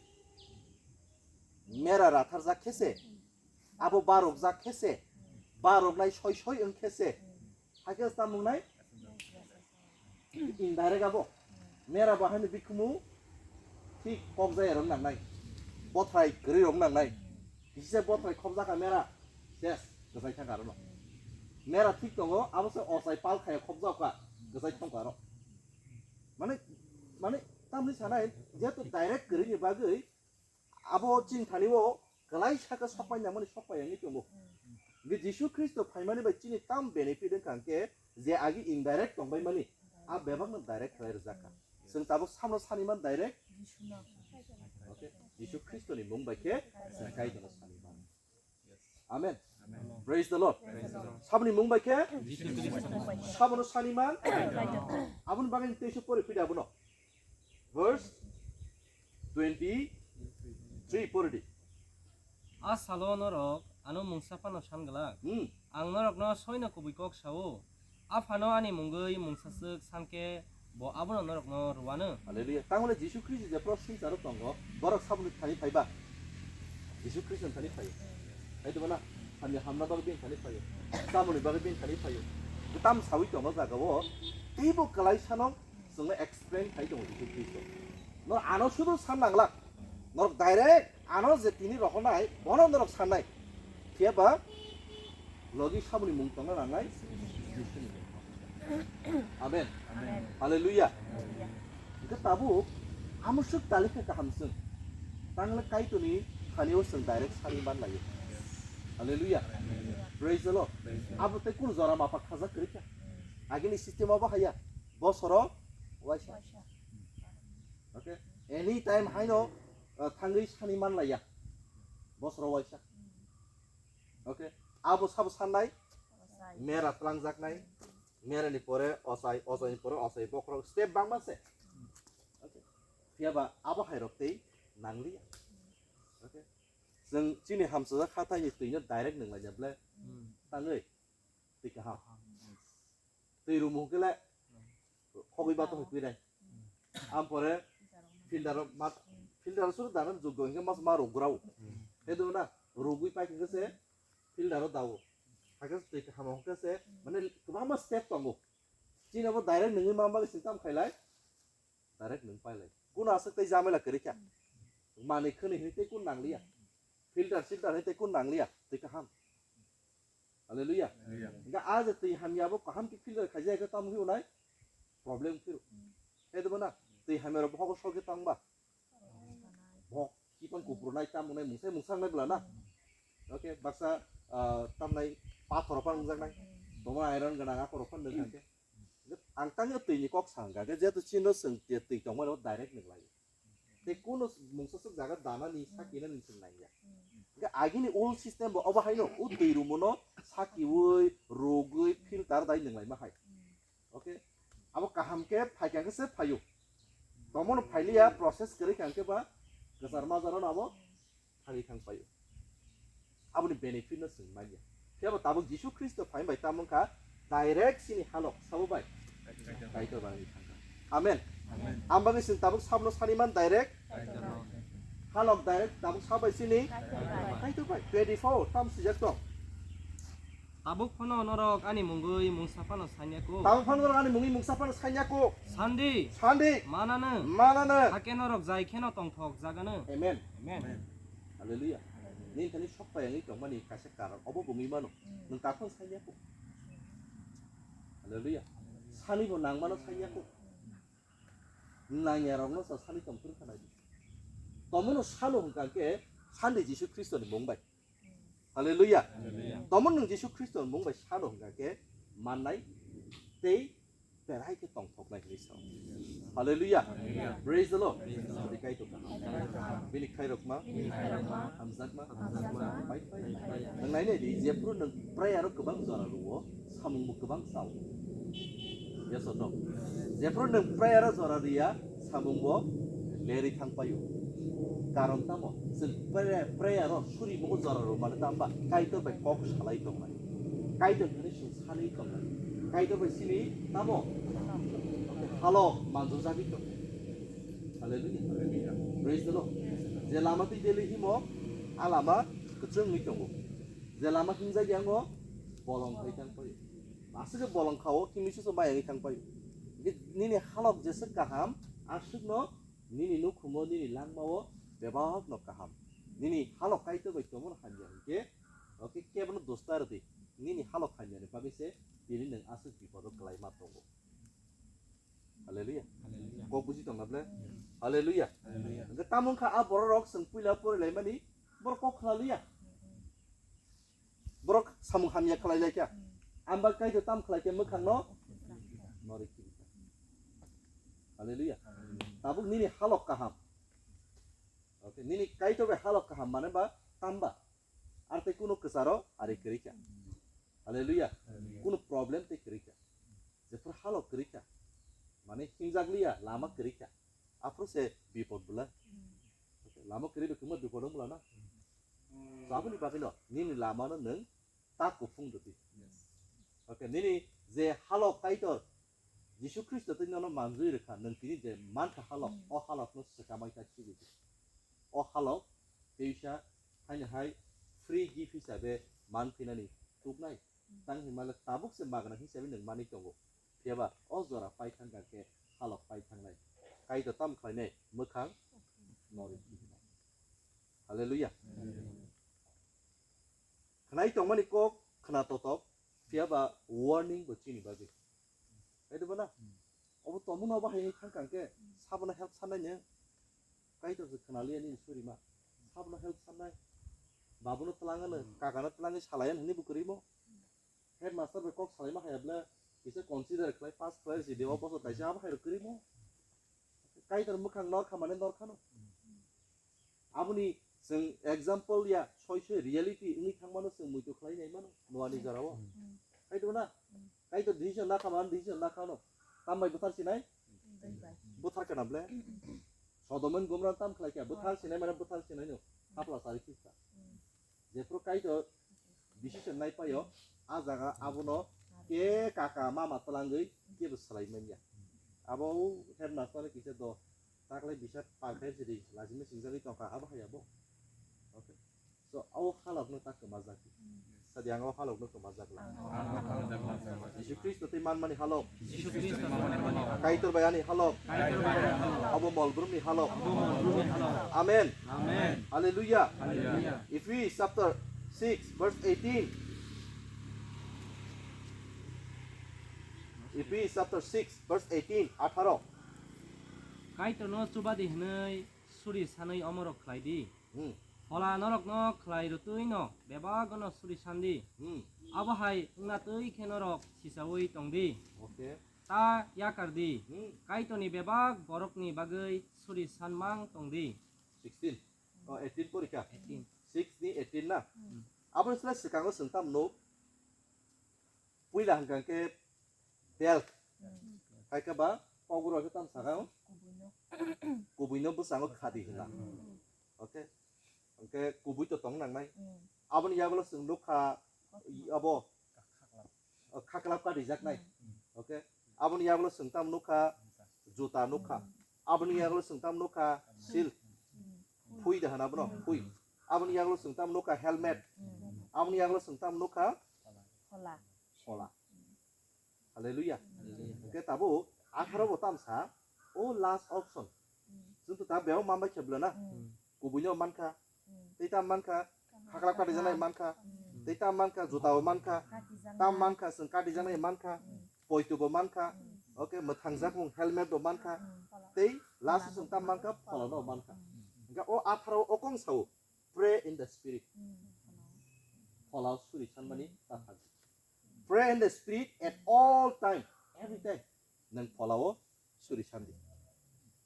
Mera ratharjak khe se, abo barokjak khe se, baroknai soi soi wng khe se, hakhe tamo wngnai indirect abo. Mera bo haino bikhumu thik kok jaya rok nangnai, bothrai kwrwi rok nangnai, kisa bothrai khobjak ka mera. Yes, kwchai thangkha aro no. Mera thik tongo, abo se ochai pal khaya khobjak kha, kwchai thangkha aro. Mane, mane, tamni sanai, jehetu direct kwrwini bagwi, abo chini thani o kwlai saka sokpai nangmani sokpai wngwi tongo. Hwnkhe Jisu Khristo phaimani bai chini tam benefit wngkha hwnkhe, je agi indirect tongbai mani, a bebakno direct khlai rwjak kha. Chwng tabuk samno sani man direct. Okay. Jisu Khristoni mung bai khe chwng Kaitorno sani man. Amen. Praise the Lord. Saboni mung bai khe? Sabono sani man? Aboni bagwi tei se pori phidi abono. Verse twenty-three pori di. A salo norok ano mungsa phano san glak. Hmm. Ang norokno soino kubui kok sao. Aphano ani mungwi mungsaswk sankhe bo abono norokno rwano. Hallelujah. Tangmani Jisu Khristo jephru swngcharo tongo, borok saboni thani phaiba. Jisu Khristo thani phaio. Hai to bana, hamya hamna bagwi bini thani phaio. Samoni bagwi bini thani phaio. Tam sawi tongo jaga o. Teibo kwlai sano chwngno explain khai tongo Jisu Khristo. No ano sudu san nanglak. Norok direct ano je tini rohornai, bono norok sannai. Phiya ba logi saboni mung tongna nangnai. Amen. Amen. Hallelujah. Hallelujah. Hwnkhe tabuk amoswk talikha kaham chwng. Tangle Kaitorni thani o chwng direct sani man laio. Hallelujah. Hallelujah. Praise the Lord. Praise the Lord. Abo tei kunu jora mapha khajak kwrwi kha. Agini system abo haya. Bosoro waisa. Waisa. Okay. Any time haino, uh, thangwi sani man laiya. Bosoro waisa. Okay. Abo sabo sannai. Mera twlangjaknai. Mera ni pore ochai, ochai ni pore ochai, bokhorok step bangma se. Okay. Phiya ba abo hai rok tei nangliya. Okay. Chwng chini hamsajak hathai ni twi no direct nung laina ble. Hmm. Tangwi. Twi kaham. Twi rumu hwnkhe le khogwi bato hwnkhe nai. Am pore filter o mat, filter o suru dana juggo hwnkhe mas ma rok grao. Hedo na rugwi pai hwnkhe se filter o dao. Hakhe twi kaham hwnkhe se mane kwbangma step tongo. Chini abo direct nungwi ma bagwi se tam khailai. Direct nung pailai. Kuno aswk tei jamela kwrwi kha. Manwi khwnwi hwnwi tei kun nangliya. Filter silter hwnwi tei kun nangliya. Twi kaham. Hallelujah. Hallelujah. Hwnkhe a je twi hamya bo kaham khe filter khaijak khe tamo wngwi unai? Problem phiro. Khe debo na? Twi hamya rok bohogo sokhe tongba? Bohok kipan kupru nai tamo nai mungsai mungsa nai bwla na? Okay, baksa, ah, tamnai pathor phan wngjak nai. Tongma iron gwnang akorok phan nung kha khe. Ang tangwi twi ni kok sa hwnkha khe, jehetu chini no chwng twi tongmani o direct nung lai. Tei kuno mungsa swk jaga dana ni saki na ni chwng nangya. Hwnkhe agini old system bo obo haino o twi rumo no sakiwi, rugwi, filter dai nung lai ma hai. Okay? Abo kaham khe phaikha khe se phaio. Tongmano phailiya process kwrwi kha hwnkhe ba kwchar majaro no abo thangwi thang paio. Aboni benefit no chwng manya. Phiya bo tabuk Jisu Khristo phaima bai tamo wngkha direct chini halok sabo bai. Kaitor bai wngwi thangkha. Amen. Amen. Ang bagwi chwng tabuk sabno sani man direct. Kaitor bai. Halok direct tabuk sabo bai chini. Kaitor bai. Kaitor bai. Twenty-four tam swijak tong. Tabuk phano norok ani mungwi mungsa phano sanya kuk. Tabuk phano norok ani mungwi mungsa phano sanya kuk. Sandi. Sandi. Manano. Manano. Hakhe norok jai kheno tongthok jagano. Amen. Amen. Hallelujah. Nini thani sok pai wngwi tongmani kaisa karon obo bo wngwi mano. Nwng takhon sanya kuk. Hallelujah. Sani bo nang mano sanya kuk. Nangya rokno sa sani tong phuru khanai. Tomono sano hwnkha khe Sandi Jisu Khristo ni mung bai. Hallelujah. Hallelujah. Tomon nwng Jisu Khristo ni mung bai sano hwnkha khe mannai tei berai khe tongthoknai hinwi sao. Hallelujah. Hallelujah. Praise the Lord. Praise the Lord. Tei Kaitor kaham. Bini khairokma. Bini khairokma. Hamjakma. Hamjakma. Pai pai. Pai pai. Nwng nainai di, jephru nwng prayer o kwbang jora rwo, samung bo kwbang sao. Yes or no? Jephru nwng prayer o jora riya, samung bo lerwi thang paio. Karon tamo? Chwng prayer, prayer o suri bo jora rw mani tamo ba? Kaitor bai kok salai tongnai. Kaitor thani chwng sanwi tongnai. Kaitor bai chini tamo? Halo manjujagwi tongnai. Hallelujah. Hallelujah. Praise the Lord. Je lama twi deli himo, a lama kwchwngwi tongo. Je lama himjak yango, bolong khai thang paio. Aswk bolong khao, himwi suso bai wngwi thang paio. Nini halok jeswk kaham, aswkno nini nukhumo, nini langmao bebakno kaham. Nini halok Kaitor bai tongmano hamya hwnkhe, Okay, kebono dosta rwdi. Nini halok hamyani bagwi se tini nwng aswk bipodo kwlai ma tongo. Hallelujah. Hallelujah. Kok buji tong na ble? Yes. Hallelujah. Hallelujah. Hwnkhe tamo wngkha a borok rok chwng puila porilaimani borok kok khlaliya. Borok samung hamya khlai lai kha. Ang ba Kaitor tam khlai khe mwkhang no nori kiri kha. Hallelujah. Hallelujah. Tabuk nini halok kaham. Okay, nini Kaitor bai halok kaham mane ba tamba. Ar tei kuno kwcharo ari kwrwi kha. Hallelujah. Hallelujah. Kuno problem tei kwrwi kha. Jephru halok kwrwi kha. Mane himjak liya, lama kwrwi kha. Aphuru se bipod bwla. Lama kwrwi bai kwma bipod wng bwla na. So aboni bagwi no nini lama no nwng ta kuphung rwdi. Yes. Okay, nini je halok Kaitor Jisu Khristo tei nono manjui rwkha, nwng tini je mankha halok, o halok no swkamai ta khibidi. O halok teisa haino hai free gift hisabe man phinani tuknai. Tang hinmale tabuk se magna hisabe nwng manwi tongo. Phiyaba o jora pai thangkha khe halok pai thangnai. Kaitor tam khlainai mwkhang nori khibi. Hallelujah. Hallelujah. Khnai tongmani kok khna totok, phiyaba warning bo chini bagwi. Kaitor bana? Obo tongmung no bahai thang kang khe, sabono help sanai ne. Kaitor se khna liya nini surima. Sabono help sanai. Babuno twlang ano, kakano twlangwi salai ano hwnwi bo kwrwi mo. Headmaster bai kok salaima haya ble, kisa consider khlai, pass khlai si de, o bosor kaisa abo hai rok kwrwi mo. Kaitor mwkhang nor kha mane nor khano. Aboni chwng example ya, soi soi reality wngwi thangmano chwng muitu khlai nai mano, Noani jorao. Kaitor na? Kaitor decision na kha man, decision na khano. Tam bai buthar sinai? Buthar kana ble? Sodom and Gomorrah tam khlai kha, buthar sinai mane buthar sinai no. Hapla sari khista. Jephru Kaitor decision nai paio, a jaga abono ke kaka mama twlangwi kebo swlai manya. Abo headmaster ni kisa do, taklai bisa palkhe sidi, lajima singjagwi tongkha, abo hai abo. Okay. So, abo halok no ta kwmajak. Sadi ang abo halok no kwmajak la. Jisu Khristo tei manmani halok. Jisu Khristo ni manmani halok. Kaitor bai ani halok. Kaitor bai ani halok. Abo mol brumni halok. Abo mol brumni halok. Amen. Amen. Hallelujah. Hallelujah. Ephesians chapter six verse eighteen. Ephesians chapter six verse eighteen, atharo. Kaitorno chubadi hwnwi suri sanwi omorok khlai di. Hmm. Phola norokno khlai rwtwi no bebak'-no suri san di. Hmm. Abo hai wngna twi khe norok sichaui tong di. Okay. Ta yakar di. Hmm. Kaitorni bebak borokni bagwi suri san mang tong di. Sixteen. Oh, eighteen porikha. Eighteen. Six ni eighteen na? Hmm. Aboni sle swkango chwng tamo nuk? Puila hwnkha khe belt. Hmm. Hai khe ba pogro khe tamo sakha? Kubuino. Kubuino bwskango khadi hwnna. Hmm. Okay. Hwnkhe kubui to tong nangnai. Hmm. Aboni yagulo chwng nukha, kothoma. Abo, o, khaklap kadijaknai. Hmm. Okay. Aboni yagulo chwng tamo nukha, juta nukha. Hmm. Aboni yagulo chwng tamo nukha, hmm, shield. Hmm. Phui da hana bono, hmm, phui. Aboni yagulo chwng tamo nukha, helmet. Hmm. Aboni yagulo chwng tamo nukha, phola. Phola. Hallelujah. Hallelujah. Hwnkhe tabuk atharo bo tamsa, o last option. Hmm. Chwng to ta bebak manbai khe bwlana. Hmm. Kubuino mankha. Hmm. Tei tam mankha, khaklap kadijaknai mankha. Hmm. Tei tam mankha, juta bo mankha. Katijaknai. Tam mankha, chwng katijaknai mankha. Hmm. Poito bo mankha. Hmm. Okay, mwthangjakmung helmet bo mankha. Hmm. Tei last chwng tam mankha, phola no mankha. Hmm. Hwnkhe o atharo o kong sao, pray in the spirit. Hmm. Phola suri sanmani ta thang. Pray in the spirit at all time, every time. Nang pholao suri sandi.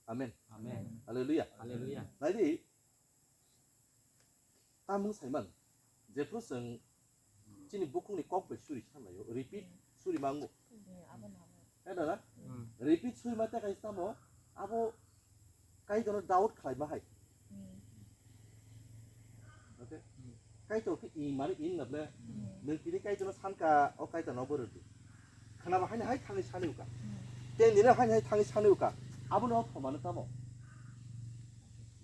Amen. Amen. Hallelujah. Hallelujah. Naidi, tamung saiman, jephru chwng chini bukhukni kok bai suri sanlaio, repeat suri mango. Hmm, abo nabo. Hai da na? Hmm. Repeat suri ma ta kaisa tamo, abo Kaitorno doubt khlaima hai. Hmm. Okay? Hmm. Kaitor khe in mani in na ble. Hmm. Nwng tini Kaitorno sankha, o Kaitorno bo rwdi. Khnaba haino hai thangwi sani uka. Hmm. Tei nini haino hai thangwi sani uka. Abono o thomano tamo?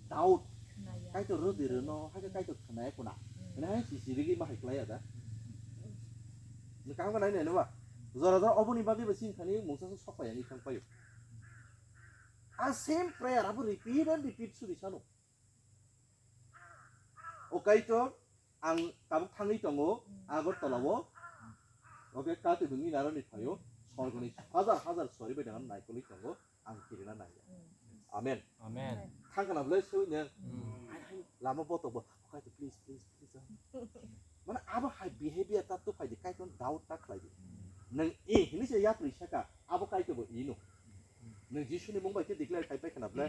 Doubt. Khnaya. Kaitor rwdi rwno, hai khe Kaitor khnaya kuna. Hmm. Hwnwi hai sisi rigwi ma hai klaiya da. Nwng kaham khe nai nai nw ba? Jora jora oboni bagwi bo chini thani mungsa sok pai ani thang paio. A same prayer abo repeat and repeat suri sano. O Kaitor, ang tabuk thangwi tongo Agartala o. Oke, kati bwngwi narani phaio sorgoni hajar hajar sori bai nang naikolwi tongo, ang kirina nangya. Amen. Amen. Thangkana bwlai sewino hai hai lama botok bo, "Kaitor, please, please, please." Mane abo hai behavior ta tu phaidi, Kaitor doubt ta khlaidi. Nang i hini se yapri saka, abo Kaitor bo ino. Nang Jisuni mung bai khe declare khai pai khana bwlai,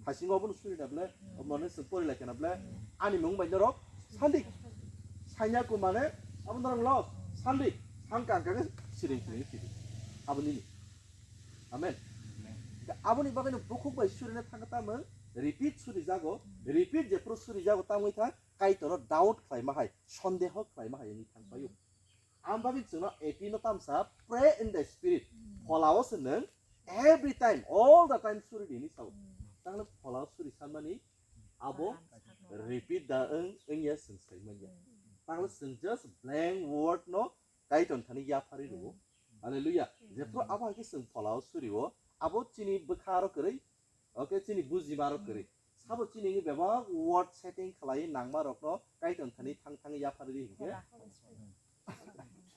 thasingo abono suri na bwlai, mone se pori lai khana bwlai, ani mung bai norok sandi. Sanya ko mane abo norok los sandi. Hangka hangka khe siring siring sidi. Abo nini. Amen. Aboni bagwi no bukhuk bai surina thangkha tamo, repeat suri jago, repeat jephru suri jago tamo wngkha, Kaitorno doubt khlaima hai, sondeho khlaima hai wngwi thang paio. Ang bagwi chwngno eighteen no tamsa, pray in the spirit. Pholao se nwng every time, all the time suri di hinwi sao. Tanglo pholao suri sanmani abo repeat da wng, wngya chwng sai manya. Tanglo chwng just blank word no Kaitor thani yapharwi rwo. Hallelujah. Jephru abo hai khe chwng pholao suri o, abo chini bwkha aro kwrwi, oke, chini bujima aro kwrwi. Sabo chini wngwi bebak word setting khlai nangma rokno Kaitor thani thang thang yapharwi hinkhe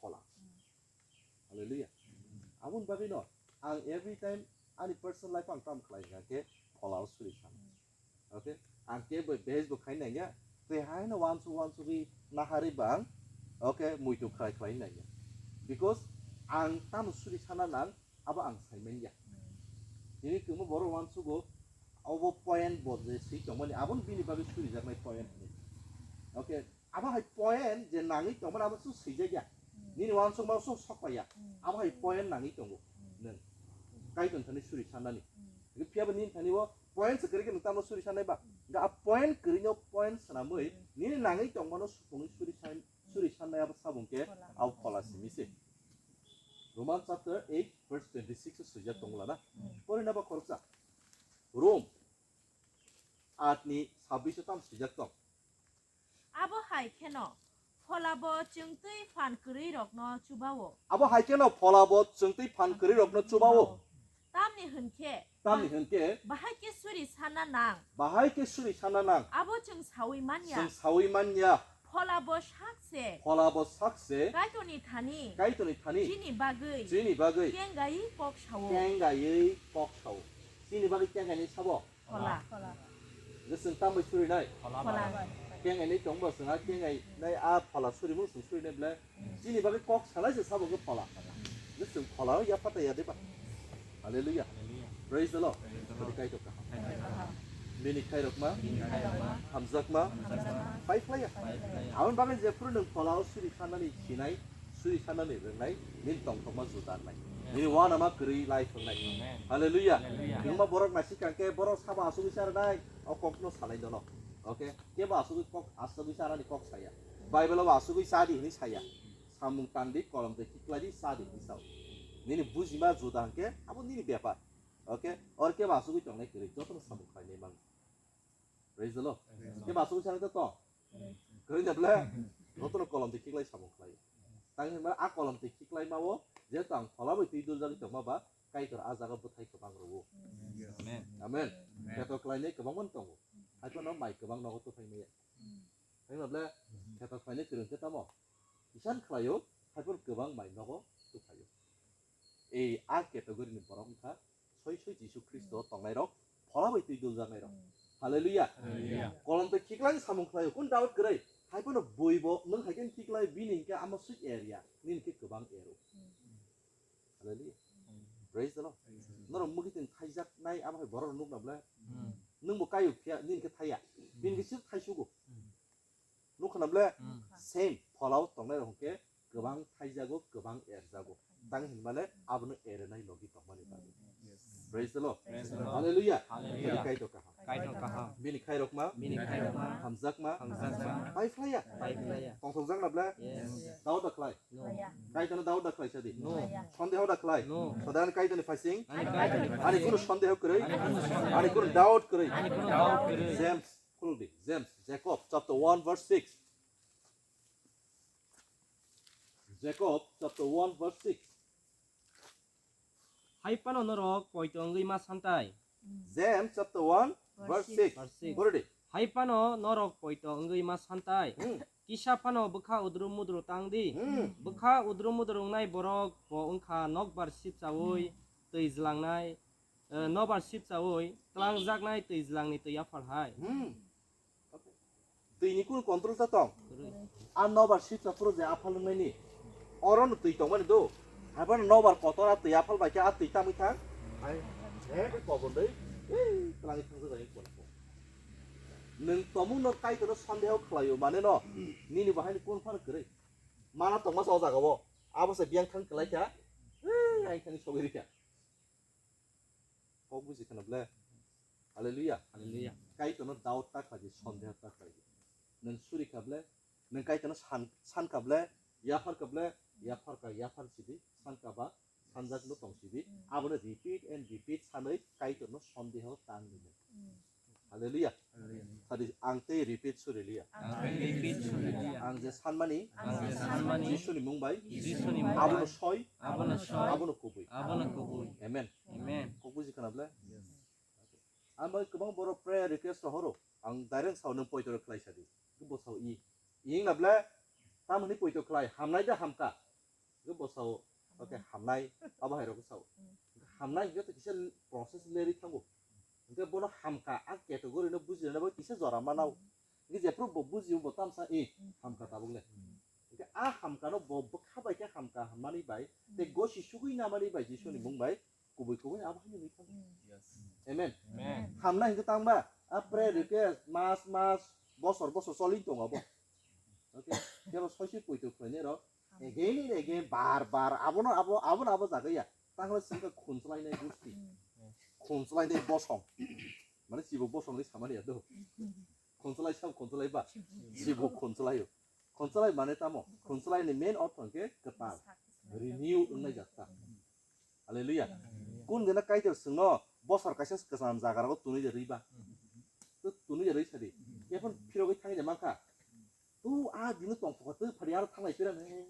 phola. Hallelujah. Aboni bagwi no ang every time ani personal life ang tam khlai hinkhe pholao suri san. Okay? Ang kebo behej bo khai nangya, tei haino wansuk wansugwi nahari bang, okay, muitu khlai khlai nangya. Because ang tamo suri sana nang, abo ang sai manya. Tini kwma borok wansugo, obo point bo je swi tongmani, abo bini bagwi suri jaknai point hinwi. Okay? Abo hai point je nangwi tongmani abo chwng swijak ya. Nini wansukma chwng sok pai ya. Abo hai point nangwi tongo. Nwng Kaitor thani suri sanani. Phiya bo nini thani o point se kwrwi khe nwng tamo suri sanai ba. Ga a point kwrwi no point swnamwi nini nangwi tongmano supungwi suri san, suri sannai abo sabung khe abo phola simi se. Roman chapter eight verse twenty six o swijak tongo lana. Porina ba khoroksa. Rom aat ni sabbish o tam swijak tong. Abo hai kheno phola bo chwng twi phan kwrwi rokno chubao. Abo hai kheno phola bo chwng twi phan kwrwi rokno chubao. Tamni hwnkhe, tamni hwnkhe, bahai khe suri sana nang. Bahai khe suri sana nang. Abo chwng sawi manya. Chwng sawi manya. Phola bo sak se. Phola bo sak se. Kaitorni thani. Kaitorni thani. Chini bagwi. Chini bagwi. Kengai kok sao. Kengai kok sao. Chini bagwi kengai ni sabo. Phola. Phola. Nge chwng tambai surinai? Phola. Phola. Kengai nai tongbo chwng a kengai nai a phola surimung chwng surinai ble. Chini bagwi kok salai se sabo khe phola. Nge chwng phola ya pata ya deba. Hallelujah. Hallelujah. Praise the Lord. Praise the Lord. Bini kaitor kaham. Kaitor kaham. Bini khairokma. Bini khairokma. Hamjakma. Hamjakma. Pai phlaiya. Pai phlaiya. Aboni bagwi jephru nwng phola o suri khanani sinai. Suri sanani rwngnai, nini tongthokma juda wngnai. Amen. Nini uanama kwrwi life wngnai. Amen. Hallelujah. Hallelujah. Kwbangma borok naisik kha khe borok sabo asugwi sa rwnai, o kokno sanai dono. Okay? Kebo asugwi kok, asugwi sa rani kok saya. Bible o asugwi sa di hwnwi saya. Samung tang di, kolom twi khiklai di, sa di hwnwi sao. Nini bujima juda hwnkhe abo nini bepar. Okay? Or kebo asugwi tongnai kwrwi, jotono samung khlainai mang. Praise the Lord. Praise the Lord. Kebo asugwi sanai to tong. Kwrwi da ble? Jotono kolom twi khiklai samung khlai. Tang hinba a kolom twi khiklai ma o, jeto ang phola bai twi duljagwi tongma ba, Kaitor a jaga bwthai kwbang rwo. Amen. Amen. Amen. Kheto khlainai kwbangma tongo. Haiphano mai kwbang nogo tuphai maya. Hinba ble? Kheto khlainai kwrwng khe tamo? Isan khlaio, haiphano kwbang mai nogo tuphaio. Ei a category ni borok wngkha soi soi Jisu Khristo tongnai rok, phola bai twi duljaknai rok. Hallelujah. Hallelujah. Kolom twi khiklai samung khlaio, kun doubt kwrwi. Haiphano bui bo nwng hai khe khiklai bini hinkhe ama sui area, nini khe kwbang ero. Hallelujah. Praise the Lord. Praise the Lord. Norok mugi tin thaijaknai abo hai borok nukna ble. Nwng bo kaio phiya nini khe thaiya. Bini khe sir thaisugo. Nukha na ble? Same pholao tongnai rok hwnkhe kwbang thaijago, kwbang erjago. Tang hinmale abono erenai logi tongmani bagwi. Praise the Lord. Praise the Lord. Hallelujah. Hallelujah. Bini kaitor kaham. Kaitor kaham. Bini khairokma. Bini khairokma. Hamjakma. Hamjakma. Pai phlaiya. Pai phlaiya. Tongthokjak na ble? Yes. Doubt da khlai? No. Kaitorno doubt da khlai sadi? No. Sondeho da khlai? No. Sodano Kaitorni phaising? Ani Kaitorni phaising. Ani kunu sondeho kwrwi? Ani kunu sondeho kwrwi. Ani kunu doubt kwrwi? Ani kunu doubt kwrwi. James. Khuldi, James, Jacob chapter one verse six. Jacob chapter one verse six. Hai phano norok poito wngwi ma santai. James chapter one verse six. Verse six. Pori di. Hai phano norok poito wngwi ma santai. Hmm. Kisa phano bwkha udru mudru tang di. Hmm. Bwkha udru mudru wngnai borok bo wngkha nokbar sipchaui twi jlangnai, eh, nobar sipchaui tlangjaknai twi jlangni twi aphal hai. Hmm. Twi ni kunu control ta tong? Kwrwi. A nobar sipcha phuru je aphal wngnai ni. Oro no twi tongmani do. Haiphano nobar kotor a twi aphal bai khe a twi tamwi thang. Hai, he khe kobon dei. Ei, twlangwi thang jagani kobon. Nwng tomung no Kaitor no sandeho khlaio mane no. Nini bahai ni kunu phano kwrwi. Mana tongma sa o jaga o. Abo se biyang thang kwlai kha. Ei, ai thani sogwi rikha. Kok buji khana ble. Hallelujah. Hallelujah. Kaitor no doubt ta khlaidi, sandeho ta khlaidi. Nwng suri kha ble, nwng Kaitor no san, san kha ble, yaphar kha ble, yaphar kha, yaphar sidi, san kha ba, sanjak no tong sidi. Abono repeat and repeat sanwi Kaitor no sandeho tang nini. Hallelujah. Hallelujah. Sadi ang tei repeat suri liya. Ang tei repeat suri liya. Ang je sanmani, ang je sanmani, Jisuni mung bai, Jisuni mung bai, abono soi, abono soi, abono kubui. Abono kubui. Amen. Amen. Kok buji khana ble? Yes. Ang bai kwbang borok prayer request rohoro. Ang direct sao nwng poito khlai sadi. Bo sao i. Ing na ble? Tamoni poito khlai. Hamnai da hamka. Hingke bo sao, okay, hamnai, abo hai rok sao. Hamnai hingke to kisa process leri thango. Hingke bono hamka, a category no bujina bo kisa jora manao. Hingke jephru bo bujiyo bo tamsa, eh, hamka tabuk le. Hingke a hamka no bo bwkha bai khe hamka hammani bai, tei gosi sugui namani bai Jisuni mung bai, kubui kubui abo hai nwi thango. Yes. Amen. Amen. Hamnai hingke tangba, a prayer request, mas mas, bosor bosor choli tongo bo. Okay, kebo soisi poito khlainai rok, again and again, bar bar, abono abo, abono abo jagaya. Tangla singka khunchwlainai gusti. Khunchwlainai bosong. Mane chibo bosong ni samani ya do. Khunchwlai sam khunchwlai ba. Chibo khunchwlaio. Khunchwlai mane tamo. Khunchwlai ni main ortho hwnkhe kwtal. Renew wngnai jak ta. Hallelujah. Kun gana Kaitor singno bosor kaisa kwcham jaga rogo tunui de rwi ba. To tunui de rwi sadi. Ephon phirogwi thangwi de mankha. Tu a dino tong pokha tu phari aro thanglai pira ne.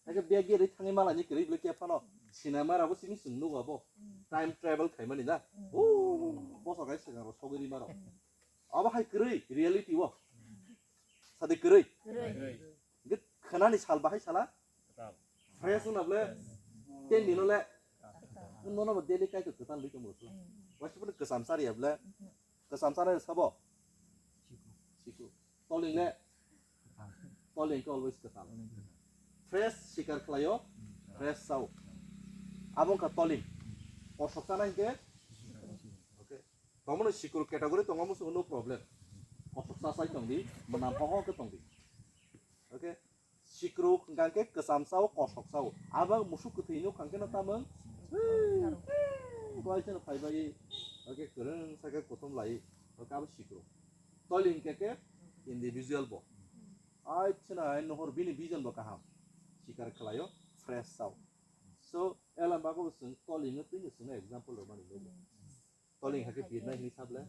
Age bag geri thangwi mala ni kwrwi ble khe phano. Sinama rabo sini sung nugo abo. Time travel khaimani na. O bosor kaisa jaga rogo sogwi rwi maro. Abo hai kwrwi reality o. Sadi kwrwi. Kwrwi. Hingke khwnani sal bahai sala? Kwtal. Fresh wngna ble? Kwtal. Ten dino le? Kwtal. Nono bo daily Kaitor kwtal bai tongmo. Waisa phano kwcham chariya ble? Kwcham chanai sabo? Sikru. Toling le? Kwtal. Toling ke always kwtal. Toling kwtal. Fresh sikar khlaio, fresh sao. Abo wngkha toling. Kosok chanai hingke? Okay. Tongmani sikru category tongo musugo, no problem. Kosok sa sai tongdi, mwnam hokho khe tongdi. Okay? Sikru hwnkha khe kwcham sao, kosok sao. Abo musuk kwthwi no hwnkha khe no tamung. Kwlai kheno phai bai. Okay, kwrwng sakhe kuthum lai. Okay, abo sikru. Toling hwnkha khe individual bo. Ai chwna ai nohor bini vision bo kaham. Sikar khlaio, fresh sao. So, elam bago bo chwng toling no twi no chwng example rw mani logo. Toling hakhe birnai hini sable.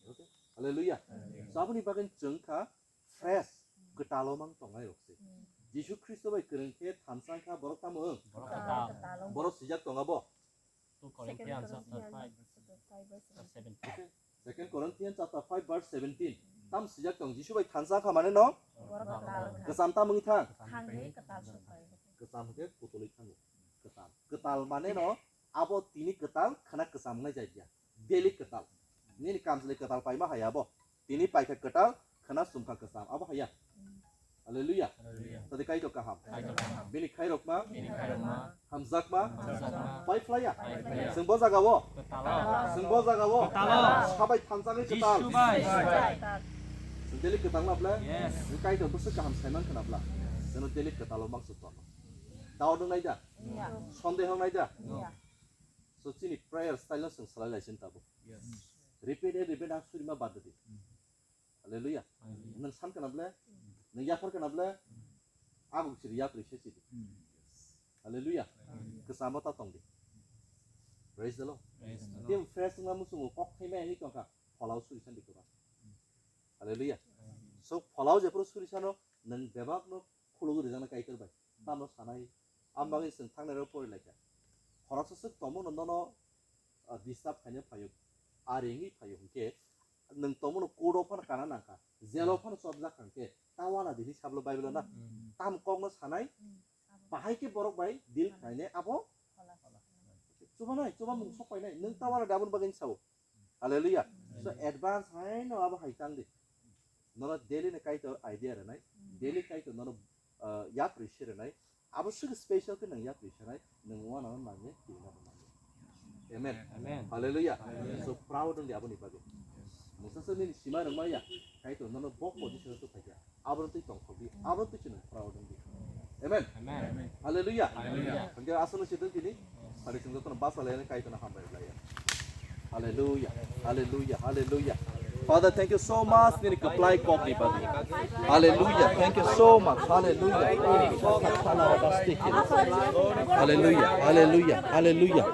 Okay? Hallelujah. Hallelujah. So, aboni bagwi chwng kha fresh, kwtal o mang tongnai rok se. Jisu Khristo bai kwrwng khe thansa kha borok tamo wng? Borok kwtal. Borok swijak tonga bo? Two Corinthians chapter five, verse seventeen. Okay. Second Corinthians chapter five verse seventeen. Tam swijak tong Jisu bai thansa kha mane no? Borok kwtal. Kwcham tamo wngwi thang? Thangwi kwtal supai. Kwcham khe kutulwi thango. Kwtal. Kwtal mane no abo tini kwtal khna kwcham wngnai jai ya. Daily kwtal. Nini kamchwlwi kwtal paima hai abo. Tini paikha kwtal, khna sumkha kwcham. Abo hai ya. Hallelujah. Hallelujah. Tadi Kaitor kaham. Kaitor kaham. Bini khairokma. Bini khairokma. Hamjakma. Hamjakma. Pai phlai ya. Pai phlai ya. Chwng bo jaga o. Kwtal o. Chwng bo jaga o. Kwtal o. Sabai thansa ni kwtal. Jisu bai. Chwng daily kwtal na bla? Yes. Chwng Kaitor bwswk kaham saiman khna bla? Chwng daily kwtal o mangsa tong. Doubt wngnai da? Wngya. Sondeho wngnai da? Wngya. So chini prayer style no chwng salai lai chini tabuk. Yes. Repeat and repeat ang surima bad di. Mm. Hallelujah. Hallelujah. Nwng san kana ble? Mm. Nwng yaphar kana ble? Mm. Abuk siri yapri se siri. Mm. Hallelujah. Hallelujah. Kwchamo ta tong di. Praise the Lord. Praise the Lord. Tim fresh wngma muchungo kok thaimai hinwi tongkha. Pholao suri san di kwbang. Mm. Hallelujah. Amen. So, pholao jephuru suri sano, nwng bebak no khulugwi rijak na Kaitor bai. Tamo sanai, ang bagwi chwng thangnai rok pori laikha. Khoroksa swk tongmo no nono, ah, disturb khaina phaio, ari wngwi phaio hwnkhe, nwng tongmo no court o phano kana nangkha, jail o phano chopjak kha hwnkhe, Tawala di hisab lo Bible na. Tam kok no sanai. Bahai ke borok bai deal khainai abo. Chubanai, chuba mung sok painai. Nung tawala di aboni bagwi sao. Hallelujah. So advance hai no abo hai tang di. Nono daily ni Kaitor idea rwnai. Daily Kaitor nono, uh, yapri si rwnai. Abo sigi special ke nang yapri sanai. Nung wana nang ye, kiri na nang ye. Amen. Amen. Hallelujah. Hallelujah. So proud only aboni bagwi. Musa se nini sima rwma ya. Kaitor nono bok position to khaikha. Aboni twi tongthok di. Aboni twi chwng proud only. Amen. Amen. Hallelujah. Hallelujah. Hingke aswk no sidon tini. Hari chwng jotono basa lainai Kaitor no hambai lai. Hallelujah. Hallelujah. Hallelujah. Father, thank you so much. Nini kaplai kok ni bagwi. Hallelujah. Thank you so much. Hallelujah. Hallelujah. Hallelujah. Hallelujah.